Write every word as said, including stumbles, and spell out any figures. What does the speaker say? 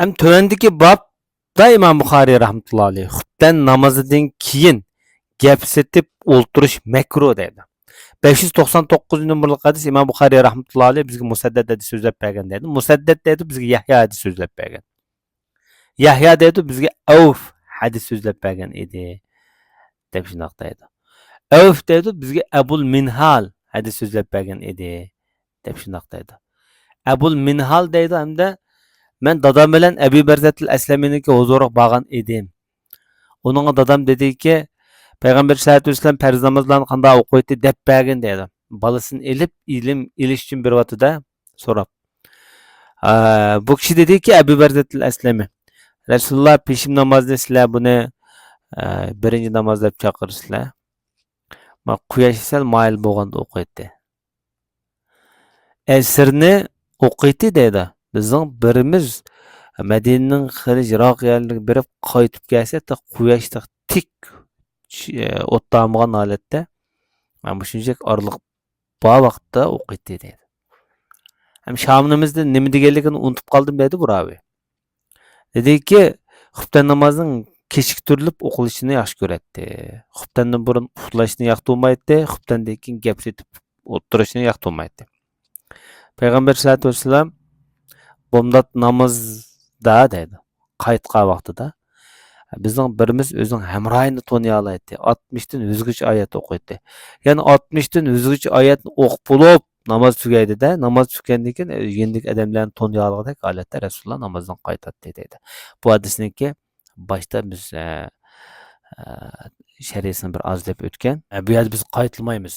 ئەمدى تۆۋەندىكى بابدا ئىمام بۇخارىي رەھمەتۇللا ئەلەيھ خۇپتەن نامىزىدىن كېيىن گەپ سېتىپ ئولتۇرۇش مەكرۇ دەيدۇ. بەش يۈز توقسان توققۇزىنچى نومۇرلۇق ھەدىس ئىمام بۇخارىي رەھمەتۇللا ئەلەيھ بىزگە مۇسەددەد ھەدىس سۆزلەپ بەرگەن دەيدۇ. مۇسەددەد دەيدۇ بىزگە يەھيا ھەدىس سۆزلەپ بەرگەن. يەھيا دەيدۇ بىزگە ئەۋف ھەدىس سۆزلەپ بەرگەن ئىدى دەپ شۇنداق دەيدۇ. ئەۋف دەيدۇ بىزگە ئەبۇل مىنھال ھەدىس سۆزلەپ بەرگەن ئىدى دەپ شۇنداق دەيدۇ. ئەبۇل مىنھال دەيدۇ ھەمدە مەن دادام بىلەن ئەبۇ بەرزەتىل ئەسلەمىنىڭكى ھۇزۇرىغا بارغان ئىدىم. ئۇنىڭغا دادام دېدىكى، پەيغەمبەر سەللەللاھۇ ئەلەيھى ۋەسەللەم پەرز نامازلارنى قانداق ئوقۇيتتى دەپ بەرگىن دەيدۇ. بالىسىنى ئېلىپ ئىلىم ئېلىش ئۈچۈن بېرىۋاتىدۇ سوراپ. ئە، بۇ كىشى دېدىكى، ئەبۇ بەرزەتىل ئەسلەمى، رەسۇلۇللا پېشىم نامازنى سىلەر بۇنى، ئە، بىرىنچى ناماز دەپ چاقىرىسىلەر. ما قۇياش سەل مايىل بولغاندا ئوقۇيتتى. ئەسىرنى ئوقۇيتتى دەيدۇ. بىزنىڭ بىرىمىز مەدىنىنىڭ خېلى يىراق يەرلىرىگە بېرىپ قايتىپ كەلسە، تا قۇياش تا تىك، ئە، ئوت تامىغان ھالەتتە، مانا مۇشۇنچىلىك ئارىلىق بار ۋاقىتتا ئوقۇيتتى دەيدۇ. ھەم شامىنىمىزدە نېمە دېگەنلىكىنى ئۇنتۇپ قالدىم دەيدۇ بۇ راۋى. دېدىكى، خۇپتەن نامازنىڭ كېچىكتۈرۈلۈپ ئوقۇلۇشىنى ياخشى كۆرەتتى. خۇپتەندىن بۇرۇن ئۇخلاشنى ياقتۇرمايتتى، خۇپتەندىن كېيىن گەپ سېتىپ ئولتۇرۇشنى ياقتۇرمايتتى. پەيغەمبەر سەللەللاھۇ ئەلەيھى ۋەسەللەم بامدات نامازدا دەيدۇ، قايتقان ۋاقتىدا بىزنىڭ بىرىمىز ئۆزىنىڭ ھەمراھىنى تونۇيالايتتى. ئاتمىشتىن يۈزگىچە ئايەت ئوقۇيتتى. يەنى ئاتمىشتىن يۈزگىچە ئايەتنى ئوقۇپ بولۇپ، ناماز تۈگەيدىدە، ناماز تۈگەندىن كېيىن يېنىدىكى ئادەملەرنى تونۇيالىغۇدەك ھالەتتە رەسۇلۇللا نامازدىن قايتاتتى دەيدۇ. بۇ ھەدىسنىڭكى باشتا بىز، ئە، ئە، شەرھىسىنى بىر ئاز دەپ ئۆتكەن. ئە، بۇ يەردە بىز قايتىلمايمىز.